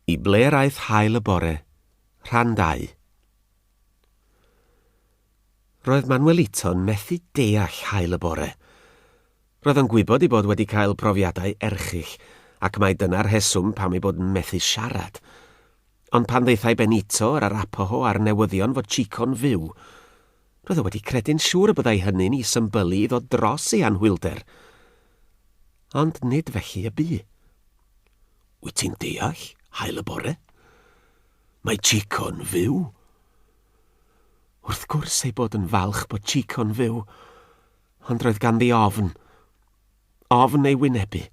I ble'r aeth haul y bore? Rhan 2. Roedd Manuelito'n methu deall haul y bore. Roedd o'n gwybod ei bod wedi cael profiadau erchyll ac mai dyna'r rheswm pam ei bod yn methu siarad. Ond pan ddaethai Benito yr Arapaho â'r newyddion fod Chico'n fyw, roedd o wedi credu'n siŵr y byddai hynny'n ei symbylu iddo dros ei anhwylder. Ond nid felly y bu. Wyt ti'n deall, haul y bore? Mae Chico'n fyw. Wrth gwrs ei bod yn falch bod Chico'n fyw, ond roedd ganddi ofn. Ofn ei wynebu.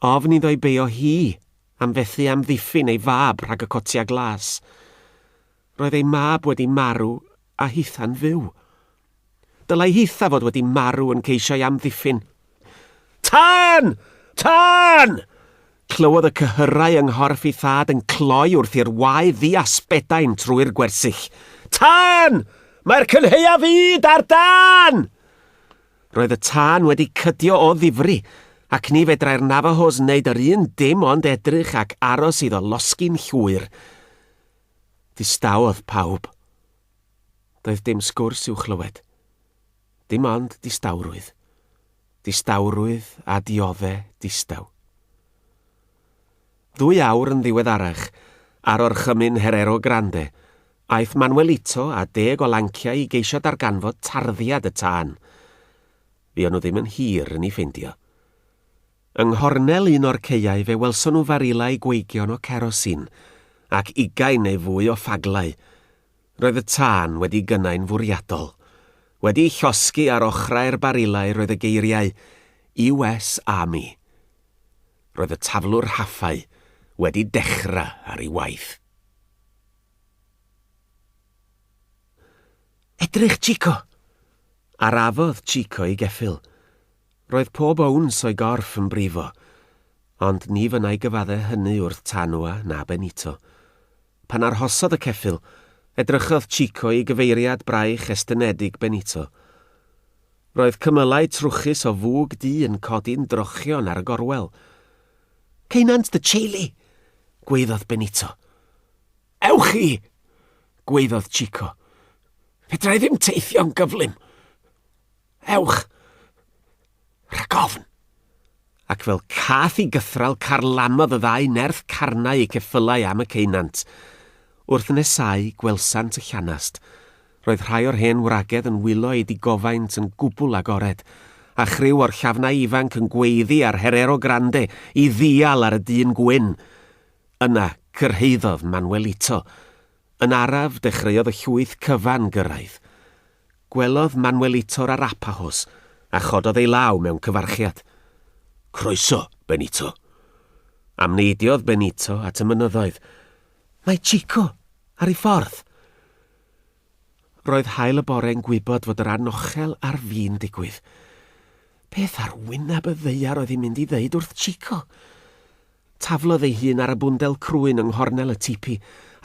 Ofn iddo'i beio hi am fethu amddiffyn ei fab rhag y cotia glas. Roedd ei mab wedi marw a hitha'n fyw. Dylai hitha fod wedi marw yn ceisio'i amddiffyn. Tân! Tân! Clywodd y cyhyrau yng nghorff ei thad yn cloi wrth i'r wae ddiasbedain trwy'r gwersyll. Tân! Mae'r cynhaeaf fyd ar dân! Roedd y tân wedi cydio o ddifri, ac ni fedrai'r Navajos wneud yr un dim ond edrych ac aros iddo losgi'n llwyr. Distawodd pawb. Doedd dim sgwrs i'w chlywed. Dim ond distawrwydd. Distawrwydd a diodde distaw. Ddwy awr yn ddiweddarach, ar orchymyn Herrero Grande, aeth Manuelito a deg o lanciau i geisio darganfod tarddiad y tân. Fuon nhw ddim yn hir yn ei ffeindio. Yng nghornel un o'r caeau fe welson nhw farilau gweigion o cerosin, ac ugain neu fwy o ffaglau. Roedd y tân wedi gynnau'n fwriadol. Wedi llosgi ar ochrau'r barilau roedd y geiriau US Army. Roedd y taflwr rhaffau wedi dechrau ar ei waith. Edrych, Chico! Arafodd Chico ei geffyl. Roedd pob owns o'i gorff yn brifo, ond ni fynnai gyfadde hynny wrth Tanua na Benito. Pan arhosodd y ceffyl, edrychodd Chico i gyfeiriad braich estynedig Benito. Roedd cymylau trwchus o fwg du yn codi'n drochion ar y gorwel. Ceunant dy teulu! gwaeddodd Benito. Ewch chi! gwaeddodd Chico. Fedra i ddim teithio'n gyflym. Ewch! Rhag ofn! Ac fel cath i gythral carlamodd y ddau nerth carnau eu ceffylau am y ceunant. Wrth nesáu, gwelsant y llanast. Roedd rhai o'r hen wragedd yn wylo eu digofaint yn gwbl agored, a chriw o'r llafnau ifanc yn gweiddi ar Herrero Grande i ddial ar y dyn gwyn. Yna, cyrhaeddodd Manuelito. Yn araf, dechreuodd y llwyth cyfan gyrraedd. Gwelodd Manuelito'r Arapahos a chododd ei law mewn cyfarchiad. Croeso, Benito. Amneidiodd Benito at y mynyddoedd. Mae Chico ar ei ffordd. Roedd haul y bore'n gwybod fod yr anochel ar fin digwydd. Beth ar wyneb y ddaear oedd hi'n mynd i ddeud wrth Chico? Taflodd ei hun ar y bwndel crwyn yng nghornel y tipi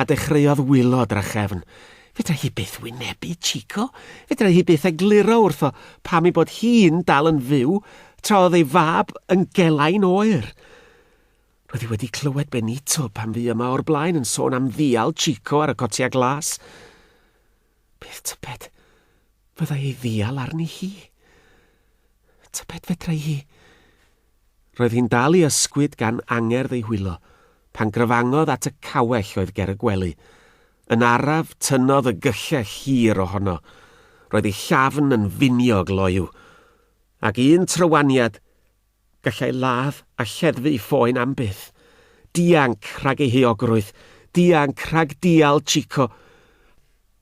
a dechreuodd wylo drachefn. Fedrai hi byth wynebu Chico. Fedrai hi byth egluro wrtho pam ei bod hi'n dal yn fyw tra oedd ei fab yn gelain oer. Roedd hi wedi clywed Benito pan fu yma o'r blaen yn sôn am ddial Chico ar y cotia glas. Beth tybed fyddai ei ddial arni hi? Tybed fedrai hi Roedd hi'n dal i ysgwyd gan angerdd ei hwylo, pan gryfangodd at y cawell oedd ger y gwely. Yn araf, tynnodd y gyllell hir ohono. Roedd ei llafn yn finiog loyw. Ac un trywaniad, gallai ladd a lleddfu phoen am byth. Dianc rhag ei heuogrwydd, dianc rhag dial Chico.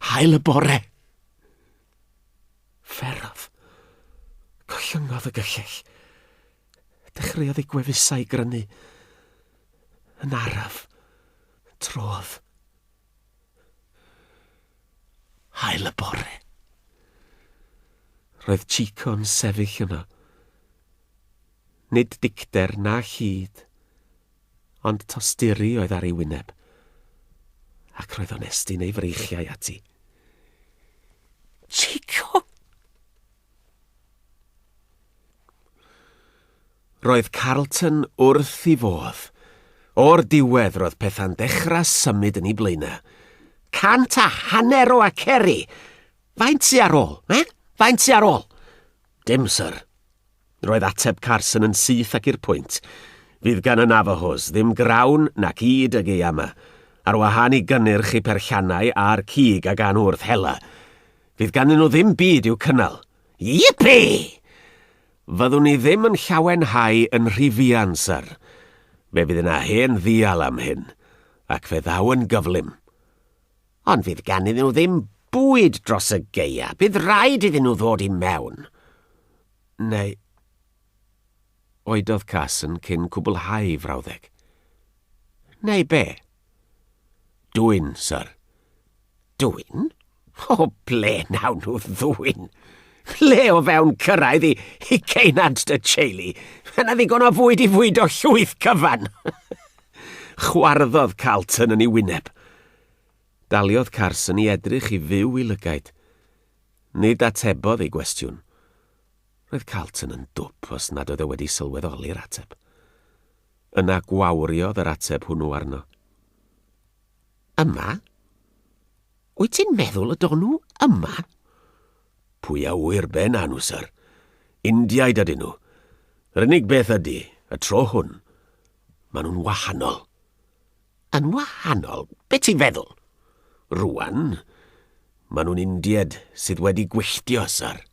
Haul y bore! Fferodd. Gollyngodd y gyllell. Dechreuodd ei gwefusau grynu. Yn araf, trodd. Haul y bore. Roedd Chico'n sefyll yno. Nid dicter na llid, ond tosturi oedd ar ei wyneb, ac roedd o'n estyn ei freichiau ati. Chico! Roedd Carlton wrth i fodd. O'r diwedd roedd pethau'n dechrau symud yn ei blaenau. 150 o aceri! Faint sy ar ôl, eh? Faint sy ar ôl? Dim, syr. Roedd ateb Carson yn syth ac i'r pwynt. Fydd gan y Navajos ddim grawn nac ŷd y gaea 'ma, ar wahân i gynnyrch eu perllannau a'r cig a gan wrth hela. Fydd ganddyn nhw ddim byd i'w cynnal. Yippee! Fyddwn ni ddim yn llawenhau yn rhy fuan, syr. Fe fydd yna hen ddial am hyn, ac fe ddaw yn gyflym. Ond fydd ganddyn nhw ddim bwyd dros y gaea, bydd rhaid iddyn nhw ddod i mewn. Neu... Oedodd Carson cyn cwblhau ei frawddeg. Neu be? Dwyn, syr. Dwyn? O, ble nawn nhw ddwyn? Ble o fewn cyrraedd i, i ceunant dy teulu? Mae yna ddigon o fwyd i fwydo llwyth cyfan. Chwarddodd Carlton yn ei wyneb. Daliodd Carson i edrych i fyw i lygaid. Nid atebodd ei gwestiwn. Roedd Carlton yn dwp os nad oedd e wedi sylweddoli'r ateb. Yna gwawriodd yr ateb hwnnw arno. Yma? Wyt ti'n meddwl y don nhw yma? Pwy a ŵyr be na nhw, syr? Indiaid ydyn nhw. Yr unig beth ydy, y tro hwn, maen nhw'n wahanol. Yn wahanol? Be ti'n feddwl? Rwan, maen nhw'n Indiaid sydd wedi gwylltio, syr.